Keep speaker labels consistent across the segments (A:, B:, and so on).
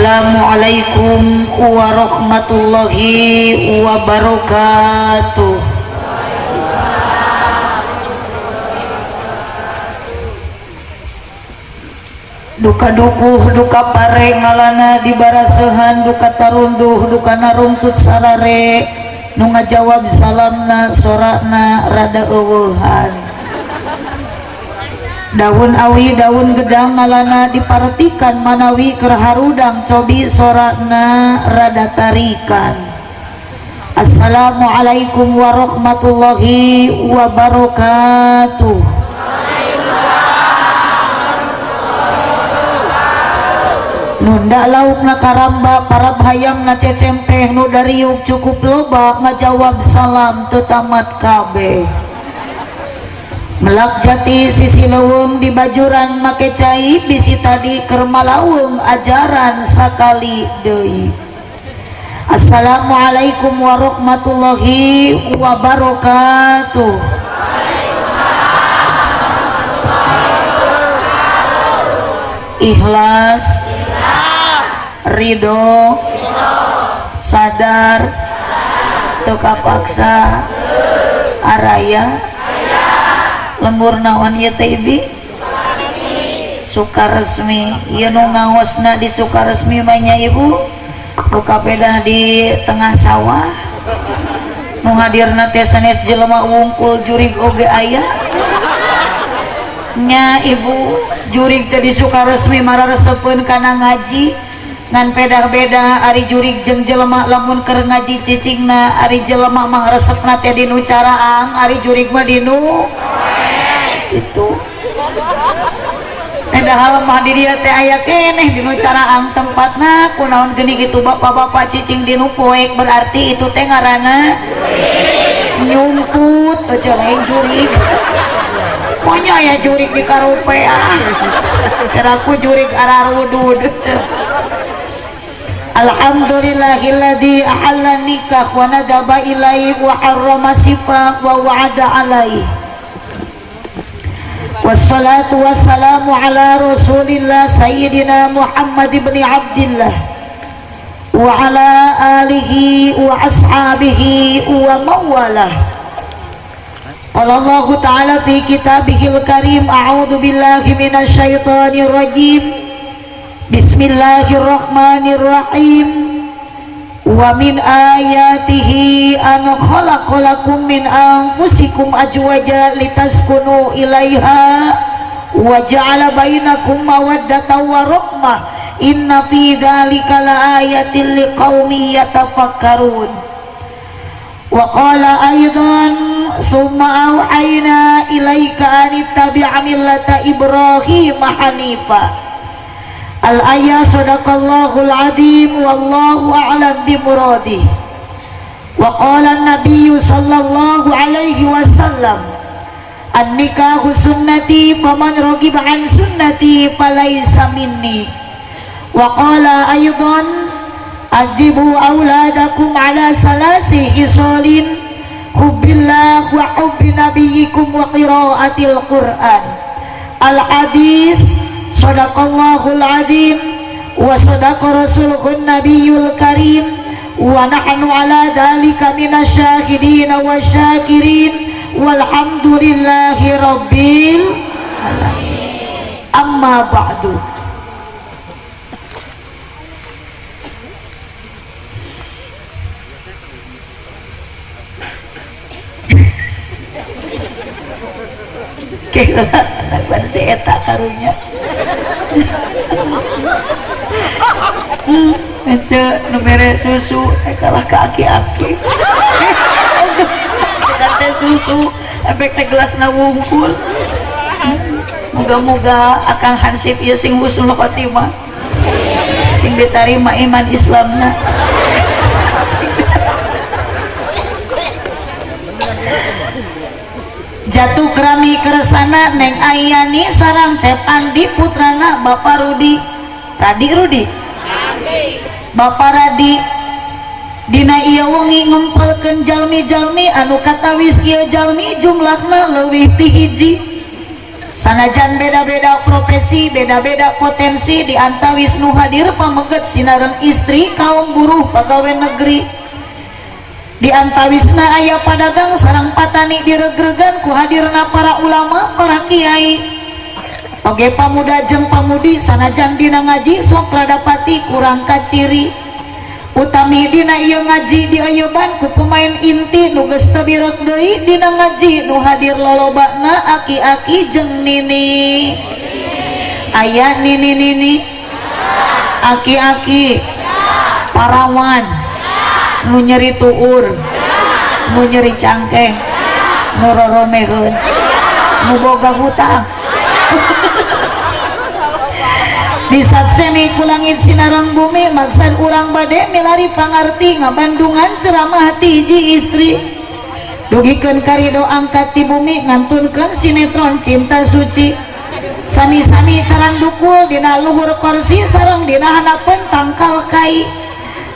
A: Assalamualaikum warahmatullahi wabarakatuh. Duka dukuh duka pare ngalana di barasehan, duka tarunduh duka narungtut sarare, nu ngajawab salamna sorana rada eueuhan. Daun awi daun gedang ngalana dipartikan, manawi keur harudang cobi sorana rada tarikan. Assalamualaikum warahmatullahi wabarakatuh. Nunda lauk na karamba parab hayam na cecempeh, nu dariuk cukup loba ngajawab salam teu tamat kabeh. Melak jati sisi leuweung di bajuran make cai bisi tadi keur malaweng ajaran sakali deui. Assalamualaikum warahmatullahi wabarakatuh. Ikhlas, ridho, sadar, teu kapaksa, araya, lembur naon ieu teh ibi? Sukaresmi. Ieu nu ngaosna di Sukaresmi mah nya ibu, buka pedah di tengah sawah. Nu hadirna teh sanes jelema wungkul, jurig oge aya. Nya ibu, jurig teh di Sukaresmi mararesepeun kana ngaji, ngan pedah beda ari jurig jeung jelema lamun keur ngaji cicingna. Ari jelema mah resepna teh dinu caraang, ari jurig mah dinu itu. Padahal mah di dieu teh aya keneh dinu caraang tempatna, kunaon geuning itu bapak-bapak cicing dinu poek, berarti itu teh ngaranna nyumput aja lain jurig. Pokoknya aya jurig di karupe ah. Kiraku jurig ararudud. Alhamdulillahilladzi ahalla nikah wa nadaba ilaihi wa harrama sifak wa wa'ada alaihi. Wassalatu wassalamu ala rasulillah sayyidina Muhammad ibn Abdillah wa ala alihi wa ashabihi wa mawalah. Qala Allahu ta'ala fi kitabihil karim, a'udzu billahi minasyaitonir rajim. Bismillahirrahmanirrahim. Wa min ayatihi an khalaqalakum min anfusikum azwaja litaskunu ilaiha wa ja'ala bainakum mawaddatan wa rahmah, inna fi dzalika laayatin liqaumin yatafakkarun. Wa qala aidan summa auhayna ilaika an ittabi' millata Ibrahim hanifa. Al-ayah sadaqallahul azim wallahu a'lam bimuradih. Wa qala an-nabiyyu sallallahu alaihi wasallam, an-nikahu sunnati faman raghiba an sunnati falaysa minni. Wa qala aidan, adibu auladakum ala salasi hisalin, hubbillah wa hubbi nabiyyikum wa qiraatil Qur'an. Al-hadis sadaqallahul azim wa sadaqa rasuluhun nabiyul karim wa nahnu ala dhalika minasyahidin wa syakirin walhamdulillahi rabbil alamin. Amma ba'du. Kira anak si eta karunya. Ece nu mere susu kalah ka aki-aki. Sedang teh susu efek teh gelasna wungkul. Moga-moga akang hansip ieu sing husnul khotimah, sing ditarima iman Islamna. Jatuh kerami keresana Neng Ayani sarang Cep Andi putrana Bapak Rudi Radi Rudi Bapak Radi. Dina ieu wengi ngempelkeun jalmi-jalmi anu katawis ieu jalmi jumlahna leuwih ti hiji. Sanajan beda-beda profesi, beda-beda potensi, di antawis nu hadir pameget sinareng istri, kaum buruh, pegawai negeri, di antawisna aya padagang sareng patani, diregregan ku hadirna para ulama, para kiai, oge pamuda jeung pamudi. Sanajan dina ngaji sok rada pati kurang kaciri, utami dina ieu ngaji diayeuban ku pemain inti nu geus teu birok deui. Dina ngaji nu hadir lolobana aki-aki jeung nini. Aya nini-nini, aki-aki, parawan, nu nyeri tuur, nu nyeri cangkeng, nu roromeheun, nu boga hutang. Disakseni ku langit sinareng bumi, maksad urang bade milari pangarti, ngabandungan ceramah ti hiji istri, dugikeun karido angkat ti bumi, ngantunkeun sinetron Cinta Suci. Sami-sami carandukul dina luhur kursi sareng dina handapeun tangkal kai.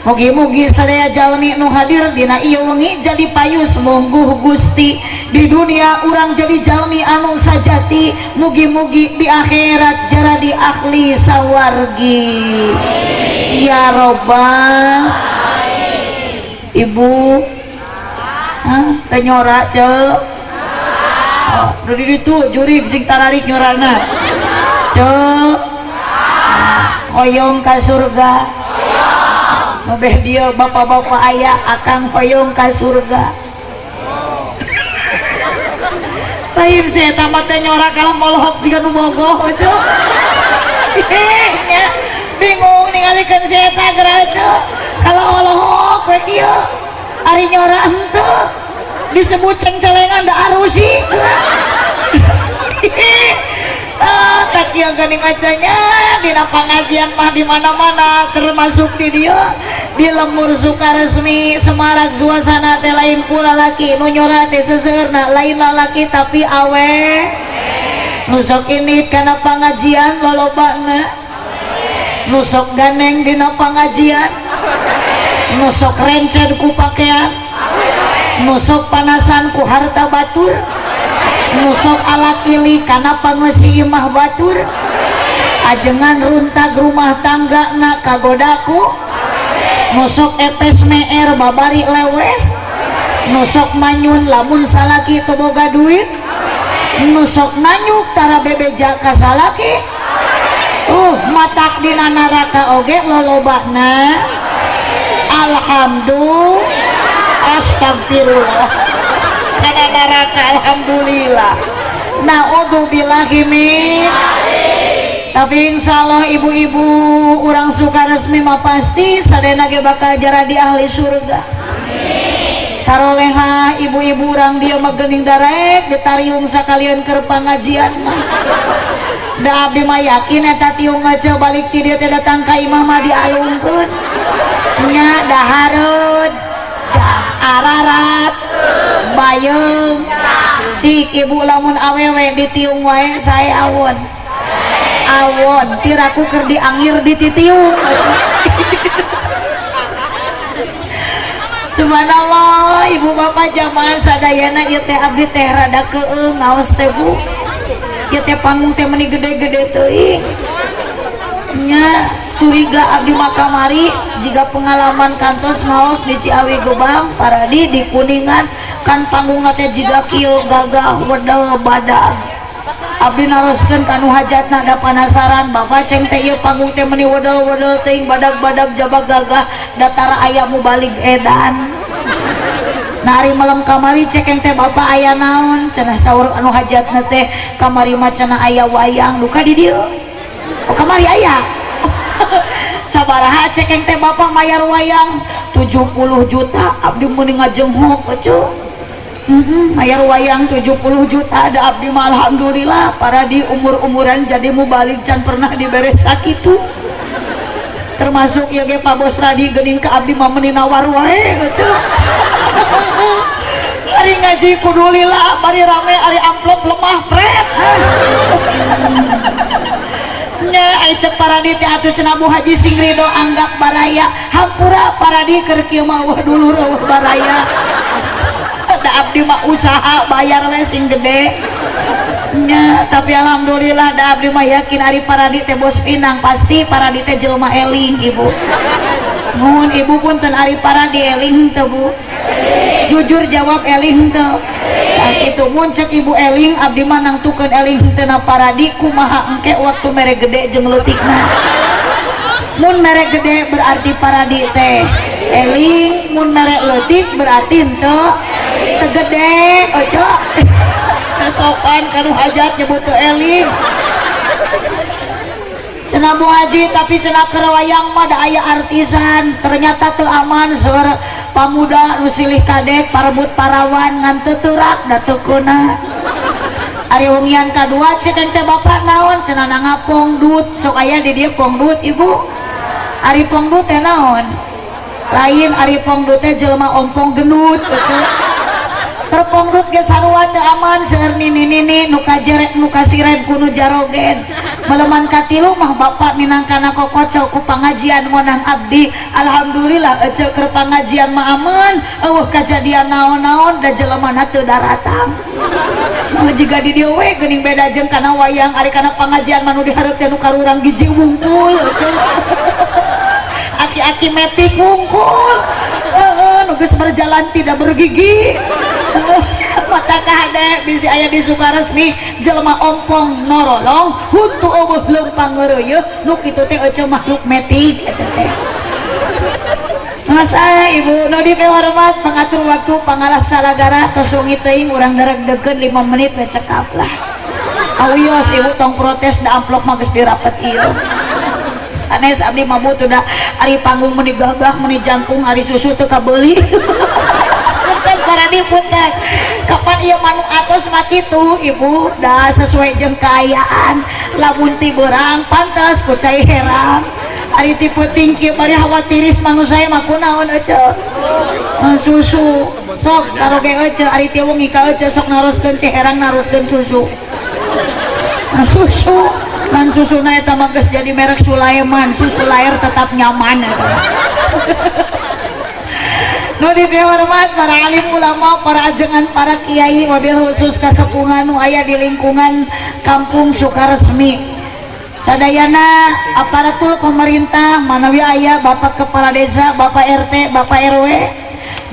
A: Mugi-mugi sadaya jalmi nu hadir dina ieu wengi jadi payus mungguh Gusti. Di dunia urang jadi jalmi anu sajati, mugi-mugi di akhirat jadi ahli sawargi, ya robbal. Ibu, hah, teh nyora ce. Oh, di ditu jurig sing tararik nyorana ce. Hoyong ka surga? Mebeh dia bapak-bapak ayah, akang hoyong ka surga? Lain sih eta mah teh nyora kalau molohok jiga nu bogoh aja. Nya bingung ningalikeun si eta geura aja. Kalau olohok we kieu, ari nyora henteu, disebut cengcelengan da arusi. Ah, tak kieu geuning acanya dina pangajian mah di mana-mana, termasuk di dieu di lembur Sukaresmi. Semarak suasana teh lain ku lalaki nu nyora teh, seseueurna lain lalaki tapi awe. Nu sok indit kana pangajian lolobana, nu sok ganeng dina pangajian, nu sok renced ku pakaian, nu sok panasan ku harta batur, nu sok alak ili kana pangeusi imah batur, ajengan runtag rumah tangga na kagodaku, nu sok epes meer babari leweh, nu sok manyun lamun salaki teu boga duit, nu sok nanyuk tara bebeja ka salaki. Matak dina neraka oge lolobana. Alhamdulillah, astagfirullah, kana neraka alhamdulillah, naudzubillahi min. Tapi insya Allah ibu-ibu urang Sukaresmi mah pasti sadayana ge bakal jadi ahli surga. Saroleha ibu-ibu urang dieu mah geuning darek ditariung sakalian keur pangajian mah. Da abdi mah yakin eta tiung aja balik ti dieu teh datang ka imah mah dialungkeun nya, dahareud ararat bayeung. Cik ibu, lamun awewe ditiung wae sae awon? Awon tiraku keur diangir dititiung. Subhanallah, ibu bapak jamaah sadayana, ieu teh abdi teh rada keung ngaos teh bu. Ieu teh panggung teh meni gede-gede teuing nya, curiga abdi mah kamari jiga pengalaman kantos ngaos di Ciawi Gebang paradi di Kuningan kan panggungna teh jiga kieu, gagah wedel badag. Abdi naroskeun ka nu hajatna, da panasaran, "Bapak," ceng teh, "ieu panggung teh meni wedel-wedel teuing, badag-badag jabag gagah, datara aya mubalig edan." Nah, ari malam kamari cekeng teh, "Bapak, aya naon?" Cenah saur anu hajatna teh, "Kamari mah," cenah, "aya wayang duka di dieu." "Oh, kamari aya? Sabaraha," cekeng teh, "Bapak mayar wayang?" 70 juta. Abdi meuni ngajenghok eceu. Mayar wayang 70 juta. Ada abdi mah alhamdulillah para di umur-umuran jadi mubalig can pernah dibere sakitu, termasuk ya ge Pak Bos Radi geuning ka abdi mah meuni nawar wae eceu. Ari ngaji kudu lila bari rame, ari amplop lemah pret nya. Ai cek paradi teh atuh cenah, "Bu Haji sing ridho, anggap baraya." Hampura paradi, keur kieu mah eueuh dulur, eueuh baraya, da abdi mah usaha bayar we sing gede. Nya, tapi alhamdulillah da abdi mah yakin ari Paradi teh bos pinang, pasti Paradi teh jelema eling. Ibu, nuhun Ibu. Punten, ari Paradi eling teu, Bu? Jujur jawab, eling teu? Nah, itu mun cek Ibu eling, abdi mah nangtukeun eling teu na Paradi kumaha engke waktu mere gede jeung leutikna. Mun mere gede berarti Paradi teh eling, mun mere leutik berarti henteu teu gede. Ojo sopan kanu hajat nyebut teu eling. Cenah Bu Haji, tapi cenah keur wayang mah da aya artisan, ternyata teu aman. Seur pamuda nu silih kadek parebut parawan ngan teu teurak da teu keuna. Ari wengian kadua cek teh bapak naon? Cenah ngapongdut. Sok aya di dieu pongdut, Ibu? Ari pongdut teh naon? Lain, ari pongdut teh jelema ompong gendut. Terpongdut ge sarua teu aman, seueur nini-nini nu kajeret, nu kasiren ku nu jarogen. Maleman katilu mah bapak minangkana kokocok ku pangajian ngonang abdi. Alhamdulillah, ece keur pangajian mah aman, eueuh kajadian naon-naon, da jelemana teu daratang. Oh, jiga di dieu we geuning, beda jeung kana wayang. Ari kana pangajian mah nu dihareup teh nu karurang giji wungkul, ece, aki-aki metik wungkul, nu geus berjalan tidak bergigi. Mata kahade bisi aya di Sukaresmi jelema ompong norolong huntu eueuh leumpang ngeureuyeuh, nu kitu teh ece makhluk metik eta teh. Masa Ibu nu dipihormat, pengatur waktu pangalah salagara, tos wengi teuing, urang daregdegkeun 5 menit we, cekap lah. Awios Ibu, tong protes da amplop mah geus dirapet ieu. Sanes abdi mah butuh da ari panggung meuni gagah meuni jangkung, ari susu teu kabeuli. Punten Paradi, punten. Kapan ieu manu atos mah kitu, Ibu, da sesuai jeung kaayaan. Lamun ti beurang pantes ku cai herang, ari ti peuting kieu bari hawa tiris manusia mah kunaon, ece? Susu sok saroge ece. Ari ti wengi ka ece sok naroskeun cai herang, naroskeun susu. Nah, susu kan susuna eta mah geus jadi merek Sulaiman, susu lahir tetap nyaman eta. Nu dipihormat para alim ulama, para ajengan, para kiai, wabil khusus kasepuhan nu aya di lingkungan Kampung Sukaresmi sadayana, aparatur pemerintah manawi aya Bapak Kepala Desa, Bapak RT, Bapak RW,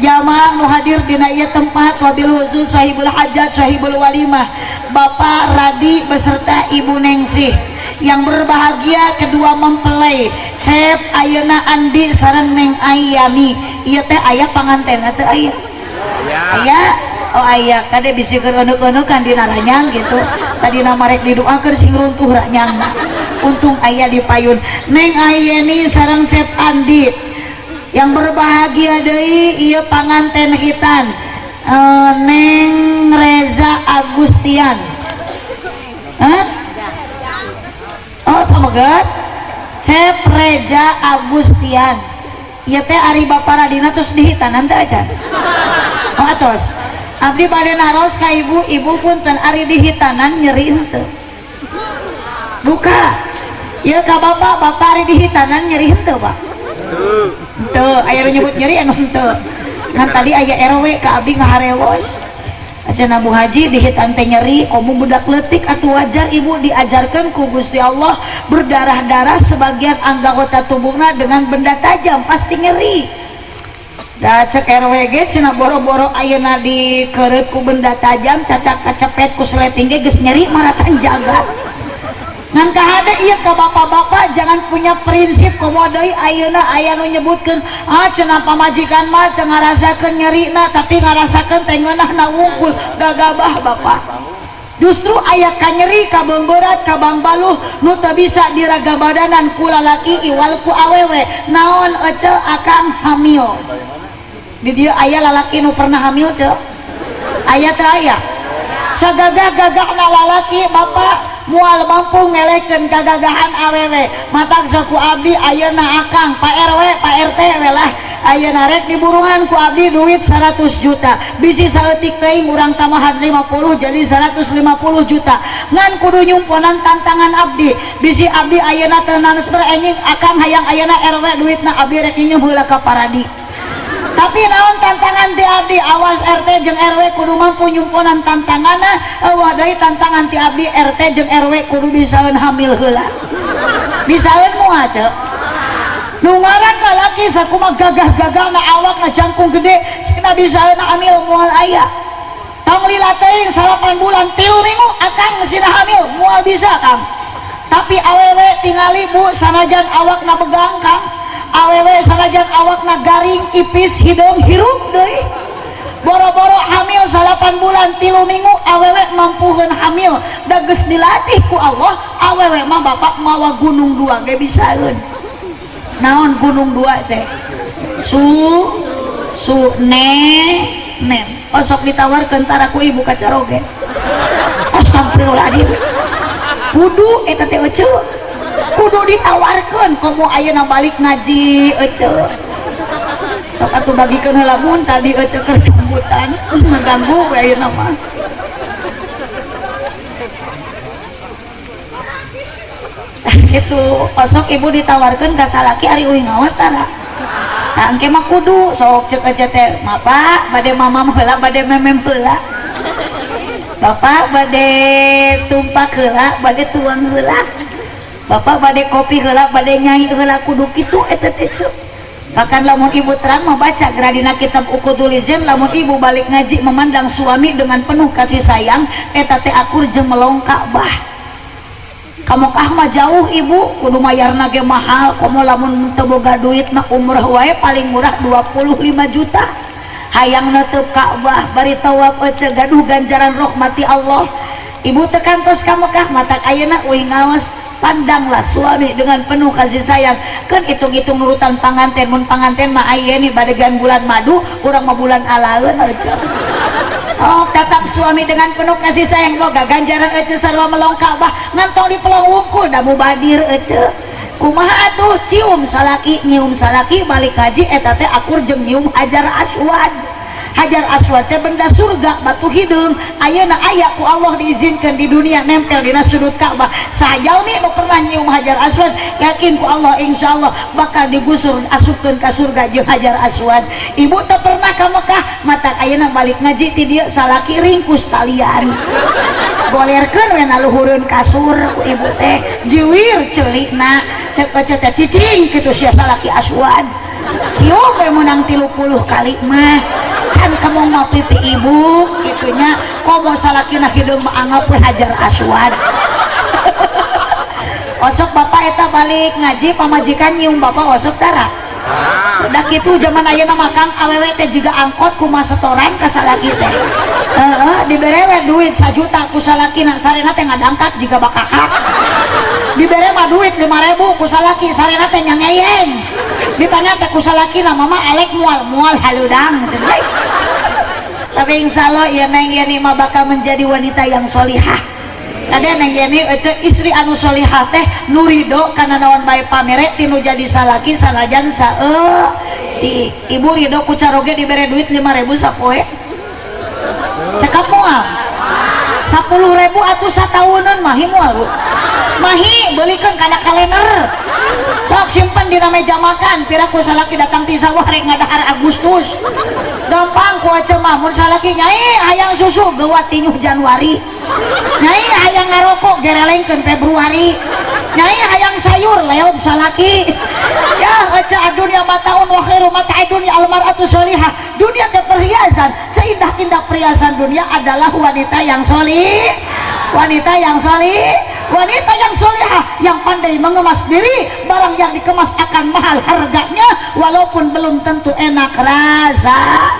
A: jamaah nu hadir dina ieu tempat, wabil khusus sahibul hajat, sahibul walimah, Bapak Radi beserta Ibu Nengsih. Yang berbahagia kedua mempelai Cep ayeuna Andi sareng Neng Ayani. Ieu teh aya panganten teu? Aya? Aya. Oh, aya. Kade bisi keur euneuh-euneuh dina ranyang gitu. Tadi marek didoakeun sing runtuh ranyangna, untung aya di payun. Neng Ayani sareng Cep Andi. Yang berbahagia deui ieu panganten hitan, Neng Reza Agustian. Hah? Oh, pameget Cep Reza Agustian. Ieu teh ari Bapak Radina tos dihitanan teh acan? Oh, atos. Abdi bade naros ka Ibu. Ibu, punten, ari dihitanan nyeri henteu? Buka ieu ka Bapak. Bapak, ari dihitanan nyeri henteu, Pak? Henteu. Aya nu nyebut nyeri, anu henteu. Ngan tadi aya RW ka abdi ngaharewos. Cenah Bu Haji dihitan teh nyeri, komo budak leutik atuh wajar. Ibu, diajarkan ku Gusti Allah berdarah-darah sebagian anggota tubuhna dengan benda tajam pasti nyeri. Da cek RW ge cenah boro-boro ayeuna dikereut ku benda tajam, cacak kacepet ku sleting ge geus nyeri maratan jagat. Ngan kahade ieu ka bapak-bapak, jangan punya prinsip komo deui ayeuna aya nu nyebutkeun, ah cenah pamajikan mah teu ngarasakeun nyerina, tapi ngarasakeun teh ngeunahna wungkul. Gagabah, Bapak. Justru aya kanyeri, kabengberat, kabangbaluh nu teu bisa diraga badanan ku lalaki iwal ku awewe. Naon ece? Akang hamil. Di dieu aya lalaki nu pernah hamil, ce? Aya teu? Aya? Sagagah-gagahna lalaki, Bapak, mual mampu ngelekeun kagagahan awewe. Matak saku abdi ayeuna akang Pak RW, Pak RT we lah, ayeuna rek diburungan ku abdi duit 100 juta, bisi saeutik teuing urang tambahan 50 jadi 150 juta, ngan kudu nyumponan tantangan abdi. Bisi abdi ayeuna teu nanes berenying akang hayang ayeuna RW duitna, abdi rek nginjem heula ka Paradi. Tapi naon tantangan ti abdi, awas RT jeung RW kudu mampu nyumponan tantanganna. Eueuh deui tantangan ti abdi, RT jeung RW kudu bisaeun hamil heula. Bisaeun moal ceu? Nu ngaran lalaki sakumaha gagah-gagahna, awakna jangkung gede, sina bisaeun hamil moal aya. Tong lila teuing 8 bulan 3 minggu akang sina hamil moal bisa kang. Tapi awewe tingali bu, sanajan awakna begang kang, awewe sanajan awakna garing ipis hideung hirup deui, boro-boro hamil 8 bulan 3 minggu awewe mampuheun hamil. Da geus dilatih ku Allah awewe mah bapak mawa gunung dua ge bisaeun. Naon gunung dua teh? Su su ne nen. Osok ditawarkeun tara ku ibu ka caroge. Astagfirullahaladzim, kudu eta teh ece, kudu ditawarkeun. Komo ayeuna balik ngaji ece, sok atuh bagikeun heula. Mun tadi ece keur sambutan ngaganggu we ayeuna mah. Itu osok ibu ditawarkan ka salaki ari uing ngawas tara. Tah engke mah kudu sok cek ece teh, "Bapak bade mamam heula, bade memem heula? Bapak bade tumpak heula, bade tuang heula? Bapak bade kopi heula, bade nyai heula?" Kudu kitu eta teh ceu. Bahkan lamun ibu terang membaca geradina kitab Uqudul Izin, lamun ibu balik ngaji memandang suami dengan penuh kasih sayang, eta teh akur jeung melong Ka'bah. Ka Mekah mah jauh ibu, kudu mayarna ge mahal. Komo lamun teu boga duit mah umrah wae paling murah 25 juta. Hayang neuteub Ka'bah bari tawaf ece gaduh ganjaran rahmati Allah. Ibu teu kantos ka Mekah, matak ayeuna uing ngaos, pandanglah suami dengan penuh kasih sayang. Kan hitung-hitung nurutan panganten, mun panganten mah ayeuna badegan bulan madu, urang mah bulan alaeun ece. Oh, tatap suami dengan penuh kasih sayang, boga ganjaran ece sarua melong Ka'bah, ngantong di pelong wungkul da mubadir ece. Kumaha atuh cium salaki, nyium salaki balik haji eta teh akur jeung nyium Hajar Aswad. Hajar Aswad teh benda surga, batu hideung. Ayeuna aya ku Allah diizinkan di dunia nempel dina sudut Ka'bah. Sajalmi nu pernah nyium Hajar Aswad, yakin ku Allah insyaallah bakal digusur asupkeun ka surga jeung Hajar Aswad. Ibu teu pernah ka Mekah, matak ayeuna balik ngaji ti dieu salaki ringkus talian. Golerkeun we na luhureun kasur ku ibu teh, jiwir celikna, cek ece teh cicing kitu sia salaki Aswad. Cium we meunang 30 kali mah. Can kamu mah pipi ibu itunya komo salakina hideung mah anggap we Hajar Aswad. Osok bapak eta balik ngaji pamajikan nyium bapak osok tara. Udah kitu zaman ayeuna mah kang awewe teh jiga angkot kumaha setoran ka salaki teh. Heeh, dibere we duit 1 juta ku salakina sarena teh ngadangkak jiga bakakak. Dibere mah duit 5.000 ku salaki sarena teh nyangeyeng. Ditanya teh ku salakina, "Mama elek mual?" "Mual haludang." Tapi insya Allah ya Neng Yeni mah bakal menjadi wanita yang solihah. Ada Neng Yeni ece istri anu solihah teh nu ridho kana naon bae pamere tinu jadi salaki sanajan saeutik. Ibu ridho ku caroge dibere duit 5.000 sapoe? Cekap moal? 10.000 atuh satauneun mahi moal bu? Mahi beulikeun kana kalender. Sok simpen dina meja makan, piraku salaki datang ti sawah rek ngadahar Agustus. Gampang ku ece mah mun salaki nyai hayang susu geuwat tinyuh Januari. Nyai hayang ngarokok gerelengkeun Februari. Nyai hayang sayur leob salaki. Ya ece dunia mataun wa khairu mata'i dunya almar'atu sholihah. Dunia teh perhiasan, seindah-indah perhiasan dunia adalah wanita yang solih. Wanita yang solih, wanita yang solihah, yang pandai mengemas diri. Barang yang dikemas akan mahal harganya, walaupun belum tentu enak rasa.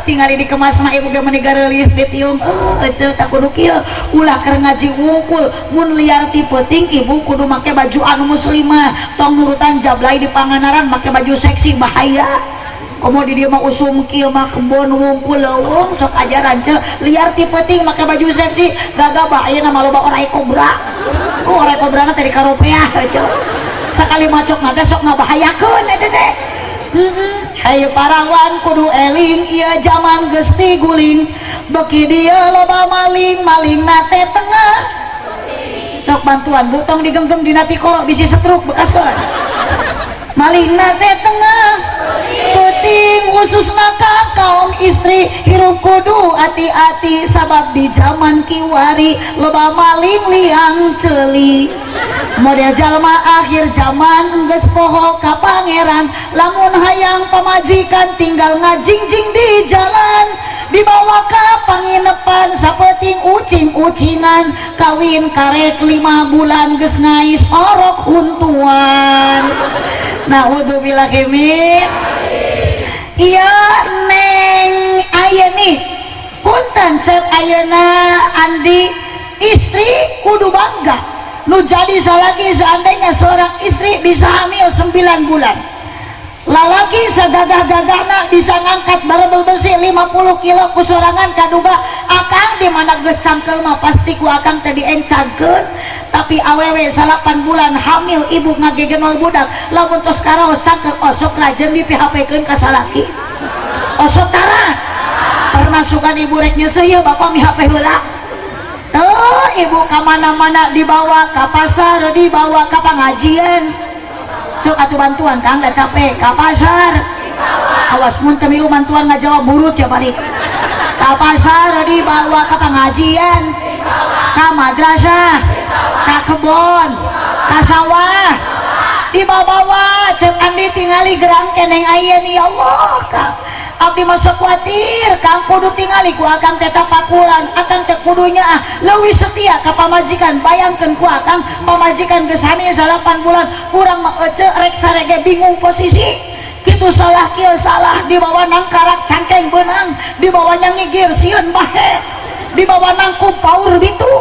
A: Tinggal dikemas mah ibu ge meuni gareulis ditiung. Ece tak kudu kieu, ulah keur ngaji wungkul. Mun liar ti peuting ibu kudu make baju anu muslimah, tong nurutan jablay di Pangandaran make baju seksi bahaya. Komo di dieu mah usum kieu mah kebon wungkul leuweung sok ajaran ce liar ti peuting make baju seksi gagabah. Ayeuna mah loba orai kobra. Oh, orai kobra na teh di karopeah ce. Sakali macok mah teh sok ngabahayakeun eta teh. Hai parawan kudu eling ieu zaman geus diguling, beki dieu loba maling, maling na teh tengah. Sok bantuan bu, tong digenggem dina tikoro bisi setruk bekaskeun. Maling na teh tengah peuting. Eling-eling khususna ka kaum istri, hirup kudu hati-hati sabab di zaman kiwari loba maling liang ceuli. Model jalma akhir zaman geus poho ka pangeran, lamun hayang pamajikan tinggal ngajingjing di jalan, dibawa ka panginepan sapeting ucing-ucingan, kawin karek 5 bulan geus ngais orok huntuan. Naudzubillahi min. Iya, Neng Ayeni, punten, cek ayeuna Andi, istri kudu bangga nu jadi salaki seandainya seorang istri bisa hamil 9 bulan. Lalaki sagagah-gagahna bisa ngangkat barbel besi 50 kilo ku sorangan, kaduga akang di mana geus cangkel mah pasti ku akang teh diencagkeun. Tapi awewe 9 bulan hamil, ibu ngagegenol budak, lamun tos karaos cangkel osok rajen di PHP keun ka salaki, osok tara pernah sukan ibu rek nyeuseuh ya bapak mi HP heula. Tuh ibu ka mana-mana dibawa, ka pasar dibawa, ka pengajian sok atuh bantuan Kang, dah capek. Ka pasar, awas mun teu milu bantuan ngajawab burut ya balik. Ka pasar dibawa, ka pengajian, ka madrasah, ka kebon, ka sawah dibawa-bawa. Cek Andi tingali gerang keneng aya nih, ya Allah Kang, abdi masuk khawatir Kang. Kudu tingali ku akang teh tapakuran, akang teh kudunya ah leuwih setia ka pamajikan. Bayangkeun ku akang pamajikan geus hamil 8 bulan, urang mah ece rek sarege bingung posisi kitu, salah kieu salah, dibawa nangkarak cangkeng beunang, dibawa ngigir sieun bahe, dibawa nangkub paur bitu,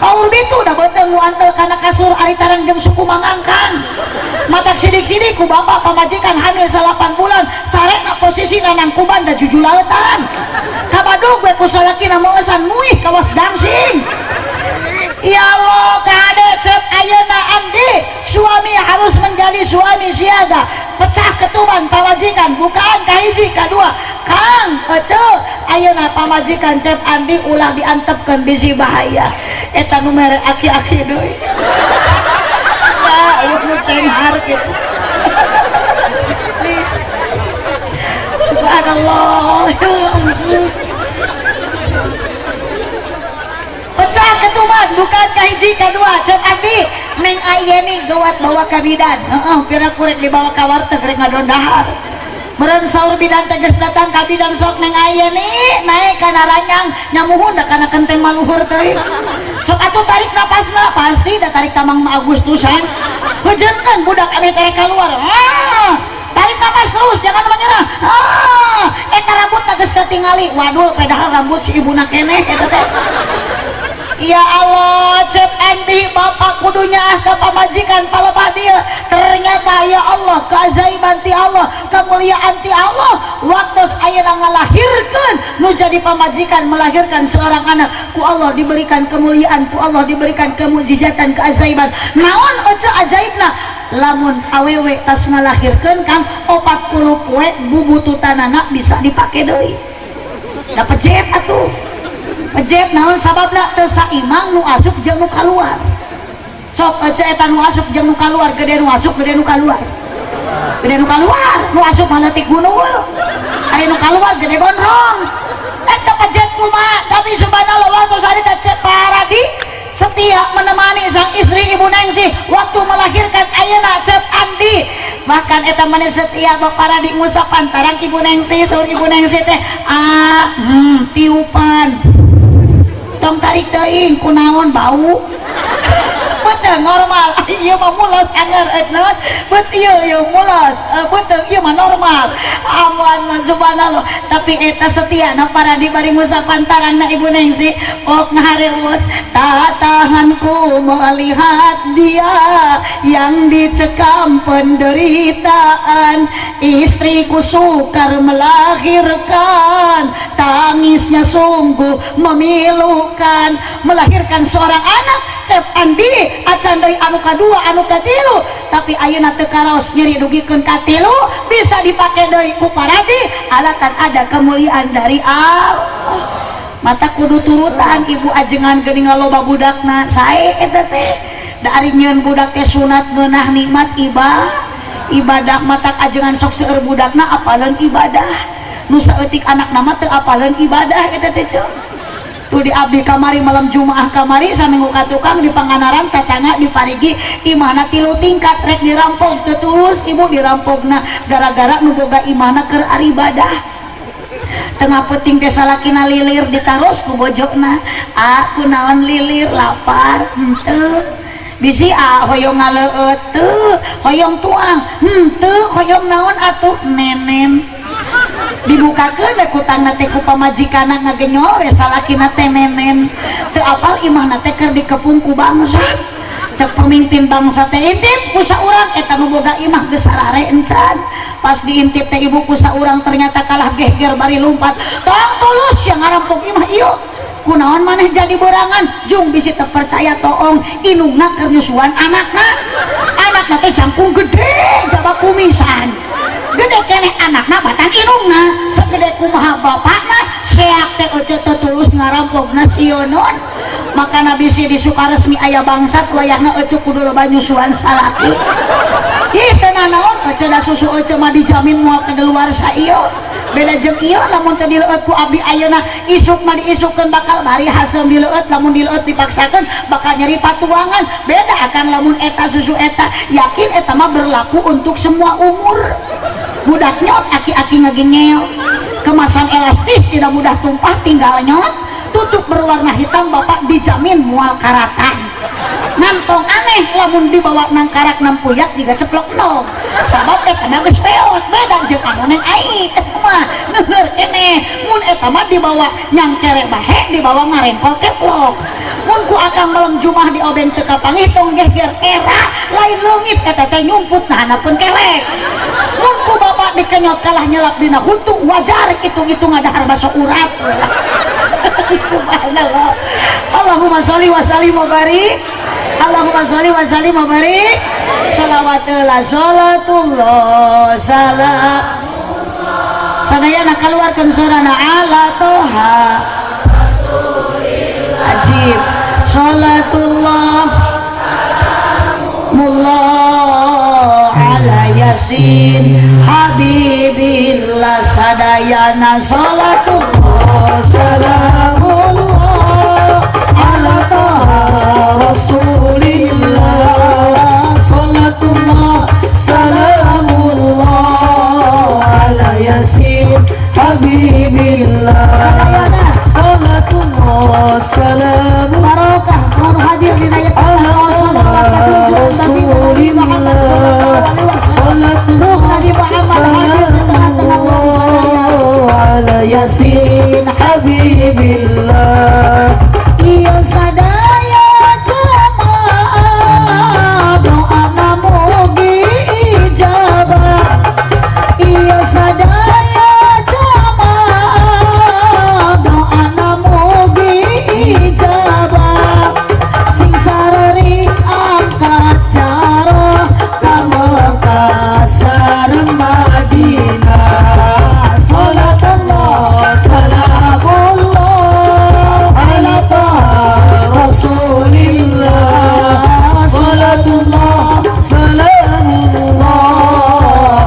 A: paur bitu da beuteung nu antel kana kasur ari tarang jeung suku mangangkang. Matak sidik-sidik ku bapak pamajikan hamil 8 bulan, sarena posisina nangkuban da jujulautan, kabadug we ku salakina meueusan muih kawas gangsing. Ya Allah, kade cek ayeuna Andi, suami harus menjadi suami siaga. Pecah ketuban pamajikan bukaan kahiji, kadua Kang ece, ayeuna pamajikan cep Andi ulah diantepkeun bisi bahaya eta nu mere aki-aki deui. Ah, nu cenghar gitu. Subhanallah, ya ampun. Pecah ketuban bukan kahiji, kadua cek Andi, Neng Ayeni gawat bawa ka bidan. Heeh, pira kurek dibawa ka warteg rek ngadon dahar. Meureun saur bidan teh geus datang ka bidan, sok Neng Ayeni naik kana ranyang, nyamuhun da kana kenteng maluhur teuing. Sok atuh tarik napasna, pasti da tarik tamang mah Agustusan. Hujeunkeun budak ame teh keluar. Ah, tarik napas terus, jangan menyerah. Ah, eta rambut geus katingali. Waduh, padahal rambut si ibuna keneh eta teh. Ya Allah, cep Andi, bapak kudunya ah ke pamajikan palebah dia. Ternyata ya Allah, keajaiban ti Allah, kemuliaan ti Allah, waktu ayeuna ngalahirkeun nu jadi pamajikan melahirkan seorang anak, ku Allah diberikan kemuliaan, ku Allah diberikan kemujizatan, keajaiban. Naon ece ajaibna? Lamun awewe tas ngalahirkeun Kang, 40 poe bubututanana bisa dipake deui. Da pejet atuh. Pejet naon sababna? Teu saimang nu asup jeung nu kaluar. Sok ece, eta nu asup jeung nu kaluar, gede nu asup, gede nu kaluar? Gede nu kaluar. Nu asup mah leutik gunul, ari nu kaluar gede gondrong. Eta pejet kumaha? Tapi subhanallah, waktu saat itu paradi setia menemani sang istri Ibu Nengsi waktu melahirkan. Ayeuna cep Andi, bahkan eta mane setia Bapak Radi ngusapan tarang Ibu Nengsi, saur Ibu Nengsi teh, ah tiupan, tong tarik teuing, kunaon bau. Betul normal, ieu mah mulos anger naon beut ieu, ieu mulos betul ieu mah normal. Aman mah subhanallah. Tapi eta setia na paradi bari ngusapan tarangna Ibu Nengsi, pok ngahareus, tak tahanku melihat dia yang dicekam penderitaan, istriku sukar melahirkan, tangisnya sungguh memilukan. Melahirkan seorang anak cep Andi, acan deui anu kadua, anu katilu, tapi ayeuna teu karaos nyeri dugikeun katilu, bisa dipake deui ku paradi. Alatan ada kemuliaan dari Allah. Mata kudu turutan ibu ajengan geuning loba budakna sae eta teh. Da ari nyieun budak teh sunat, ngeunah, nikmat. Ibah Ibadah matak ajengan sok seueur budakna apaleun ibadah. Nu saeutik anakna mah teu apaleun ibadah eta teh, Ceu. Tuh di abdi kamari malam Jumaah kamari saminggu ka tukang di Pangandaran, tetangga di Parigi imahna tilu tingkat rek dirampok teu tulus ibu dirampokna gara-gara nu boga imahna keur aribadah. Tengah peuting teh salakina lilir ditaros ku bojona, "A, kunaon lilir?" "Lapar." "Henteu bisi a hoyong ngaleueut." "Teu." "Hoyong tuang?" "Henteu." "Hoyong naon atuh?" "Nenen." Dibukakeun we kutangna teh ku pamajikanna, ngagenyol we salakina teh nenen. Teu apal imahna teh keur dikepung ku bangsa. Cek pemimpin bangsa teh, "Intip ku saurang eta nu boga imah geus sarare encan." Pas diintip teh ibu ku saurang, ternyata kalah geger bari lumpat, "Tong tulus yang ngarampok imah ieu, kunaon maneh jadi borangan?" Jung bisi teu percaya toong, indungna keur nyusuan anakna. Anakna teh jangkung gede jaba kumisan gede keneh anakna batang indungna segede kumaha bapakna seak teh ece teu tulus ngarampokna sionon. Makana bisi di Sukaresmi aya bangsat, wayahna ece kudu loba nyusuan salaki. Ih, teu nanaon ece da susu ece mah dijamin moal kadaluarsa ieu. Beda jeung ieu, lamun teu dileueut ku abdi ayeuna, isuk mah diisukeun bakal bari haseum dileueut, lamun dileueut dipaksakeun bakal nyeri patuangan. Beda akan lamun eta susu eta, yakin eta mah berlaku untuk semua umur. Budak nyot, aki-aki ngegengel. Kemasan elastis, tidak mudah tumpah, tinggal nyot. Tutup berwarna hitam, bapak dijamin mual karatan. Nantong aneh lamun dibawa nang karak nampuyak juga ceplok nog sabab eta mah geus peot. Beda jeung anu neng ai eta mah neuheur keneh. Mun eta mah dibawa nyangkere bahe, dibawa ngarempol keplok. Mun ku akang malam Jumaah diobeng teu kapanggih, tong geger, era lain leungit eta teh, nyumput nah handapeun kelek. Mun ku bapak dikenyot kalah nyelap dina huntu, wajar hitung-hitung ngadahar baso urat. Subhanallah. Allahumma sholli wa sallim wa barik. Allahumma sholli wa sallim wa barik. Sholawatullah, sholatullah, salam sadayana keluarkan surana ala toha. Ajib salatullah mullah ala yasin habibillah. Sadayana salatullah salamullah ala toha rasulillah.
B: Salatullah salamullah ala yasin habibillah.
A: Sadayana.
B: Salatullah salam
A: Barokah mohon hadir dina ieu salawat ka junjungan baginda Nabi Muhammad sallallahu alaihi wasallam. Ruh Nabi Muhammad hadir di tengah-tengah urang sadaya.
B: Ala yasin habibillah.
A: Iya, sadaya jamaah doa mugi ijabah. Iya, sadaya jamaah doa mugi ijabah. Sing sarering angkat jaroh ka Mekah sareng Madinah.
B: Salatullah salamullah ala taha rasulillah. Salatullah salamullah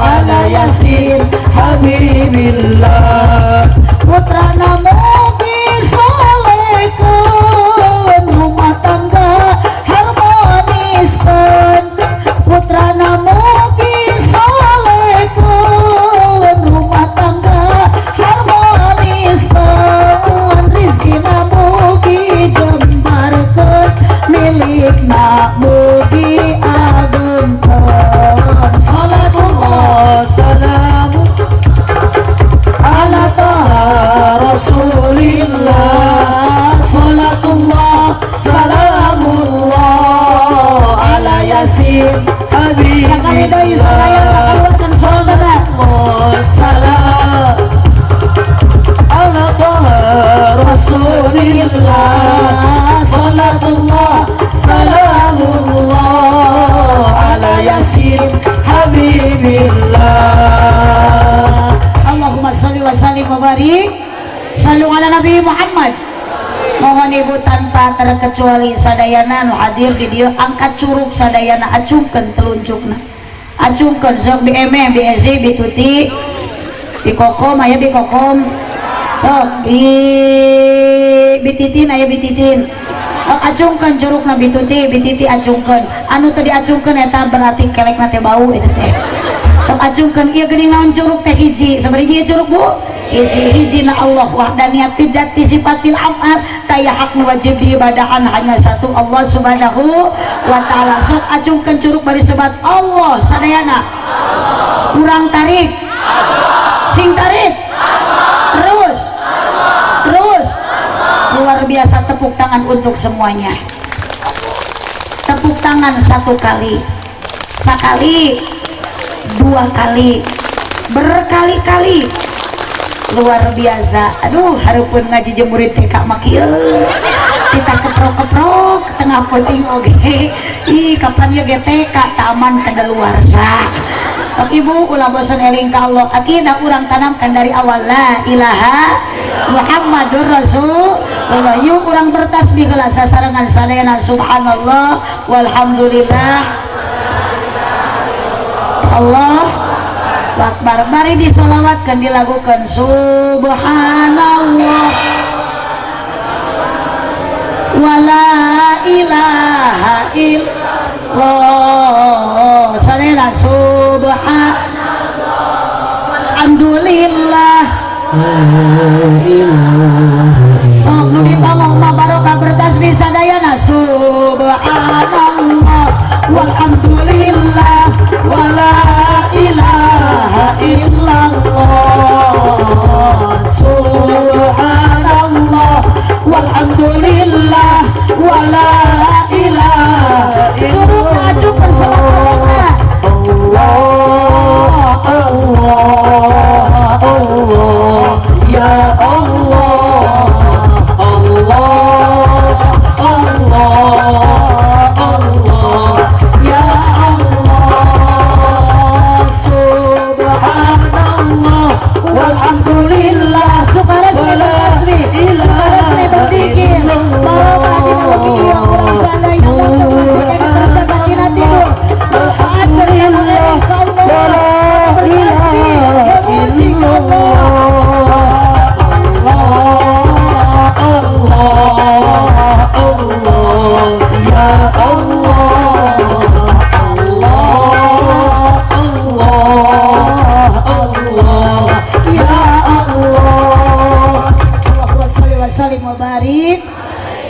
B: ala yasin habibillah.
A: Putrana mugi solehkeun, rumah tangga harmoniskeun. Putrana mugi solehkeun, rumah tangga harmoniskeun. Rizkina mugi jembarkeun, milikna mugi agengkeun.
B: Salatullah salam ala taha rasulillah. Salatullah salamullah ala yasin
A: Sakali deui sadaya
B: habibillah.
A: kaluarkeun salatna.
B: Salatullah salam ala taha rasulillah. Salatullah salamullah ala yasin habibillah.
A: Allahumma sholli wa sallim wa barik. Sallu ala Nabi Muhammad. Mohon ibu tanpa terkecuali sadayana nu hadir di dieu angkat curug sadayana, acungkeun telunjukna. Acungkeun sok bi Emeh, bi Ezi, bi Tuti, bi Kokom, aya bi Kokom. Sok bi Bititin, aya Bititin. Sok acungkeun curugna bi Tuti, bi Titi acungkeun. Anu teu diacungkeun eta berarti kelekna teh bau eta teh. Sok acungkeun ieu geuning naon curug teh hiji. Sabaraha hiji curug Bu? Hiji. Hiji na Allah wahdaniyat bidzat bi sifatil af'al, taya hak nu wajib diibadahan hanya satu Allah Subhanahu wa taala. Sok acungkeun curug bari sebat Allah sadayana. Kurang tarik. Sing tarik. Terus. Terus. Luar biasa, tepuk tangan untuk semuanya. Tepuk tangan satu kali. Sekali, dua kali, berkali-kali. Luar biasa. Aduh, hareupeun ngaji jeung murid TK mah kieu. Kita keprok-keprok tengah peuting oge. Ih, kapan ya ge TK taman kadaluarsa. Pak Ibu ulah bosan eling ka Allah. Akidah urang tanamkan dari awal, la ilaha Muhammadur Rasulullah. Yuk urang bertasbih heula sasarengan sadayana, subhanallah walhamdulillah Allah akbar. Mari disolawatkan, dilakukan subhanallah wala ilaha illallah sadayana subhanallah alhamdulillah. Sok nu ditolong mah barokah bertasbih sadayana, subhanallah walhamdulillah wala ilaha illallah, subhanallah walhamdulillah wala ilaha. Curug acungkeun sebat.
B: Allah, Allah, Allah, ya Allah, Allah, Allah, Allah, ya Allah, subhanallah walhamdulillah.
A: Sukaresmi bertasbih, sukaresmi berzikir, barokah dina wengi ieu urang sadaya masuk masih keneh terjaga tina tidur. Manfaat berikan eling ka Allah, bertasbih, memuji ka Allah.
B: Allah, Allah, Allah, ya Allah, Allah, Allah, Allah, ya Allah.
A: Allahumma sholli wa sallim wa barik.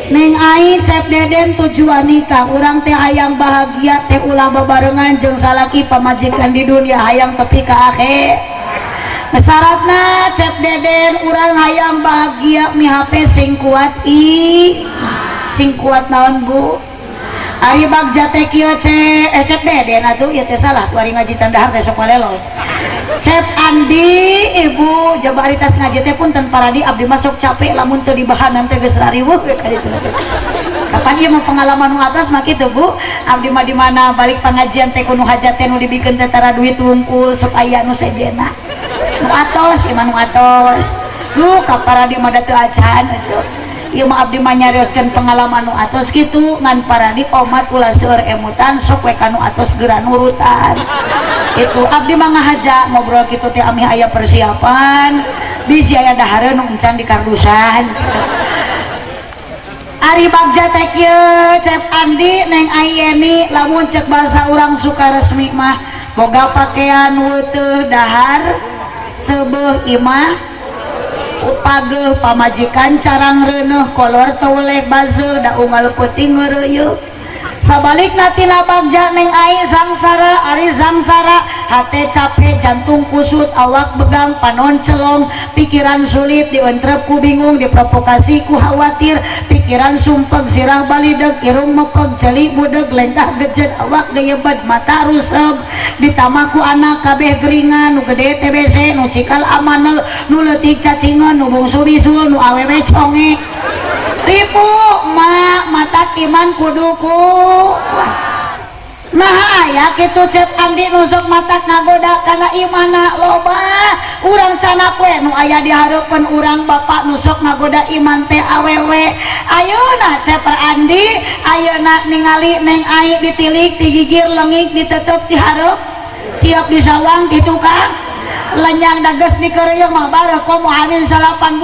A: Neng Ai, Cep Deden, tujuan nikah urang teh hayang bahagia teh, ulah babarengan jeung salaki pamajikan di dunia, hayang tepi ka akhir. Syaratna, Cep Deden, urang hayang bahagia mihape sing kuat i sing kuat naon Bu? Ari bagja teh kieu ce eh Cep Deden, atuh ieu teh salah tuh, ari ngaji can dahar teh sok walelo. Cep Andi, Ibu coba ari tas ngaji teh punten paradi, abdi masuk capek lamun teu dibahanan teh geus rariweuh we ka ditu. Kapan ieu mah pengalaman nu atas mah kitu Bu, abdi mah di mana balik pengajian teh kudu hajat teh nu dibikeun teh tara duit wungkul, sok aya nu sejena. Nu atos ieu mah nu atos. Duh, ka paradi mah da teu acan atuh. Ieu mah abdi mah nyarioskeun pengalaman nu atos kitu, ngan paradi omat ulah seueur emutan, sok we ka nu atos geura nurutan. Itu abdi mah ngahaja ngobrol kitu teh amih aya persiapan, bisi aya dahareun nu encan di kardusan. Ari bagja teh kieu, Cep Andi, Neng Ayeni, lamun cek bahasa urang Sukaresmi mah boga pakaian weuteeh, dahar seubeuh, imah pageuh, pamajikan carang reuneuh, kolor teu bazeuh, da unggal peuting ngeureuyeuh. Sabalikna tina bagja, Neng Ai, sangsara. Ari sangsara, hate capek, jantung kusut, awak begang, panon celong, pikiran sulit, dientrep ku bingung, diprovokasi ku khawatir, pikiran sumpeg, sirah balideg, irung mepeg, celik budeg, lengkah gejet, awak geyebet, mata rusep, ditambah ku anak kabeh geringan, nu gede TBC, nu cikal amanel, nu leutik cacingan, nu bungsu bisul, nu awewe conge. Ripu mak mata iman kudu ku. Nah, aya kitu, Cep Andi, nusuk mata ngagoda kana imana loba. Urang canak we nu aya di hareupeun urang bapak nusuk ngagoda iman teh awewe. Ayeuna, Cep Andi, ayeuna ningali Neng Ai ditilik ti gigir lengik, ditetep di hareup. Siap disawang ti tukang lenyang, dages dikeureuyeung mah bareuh komo amin 9.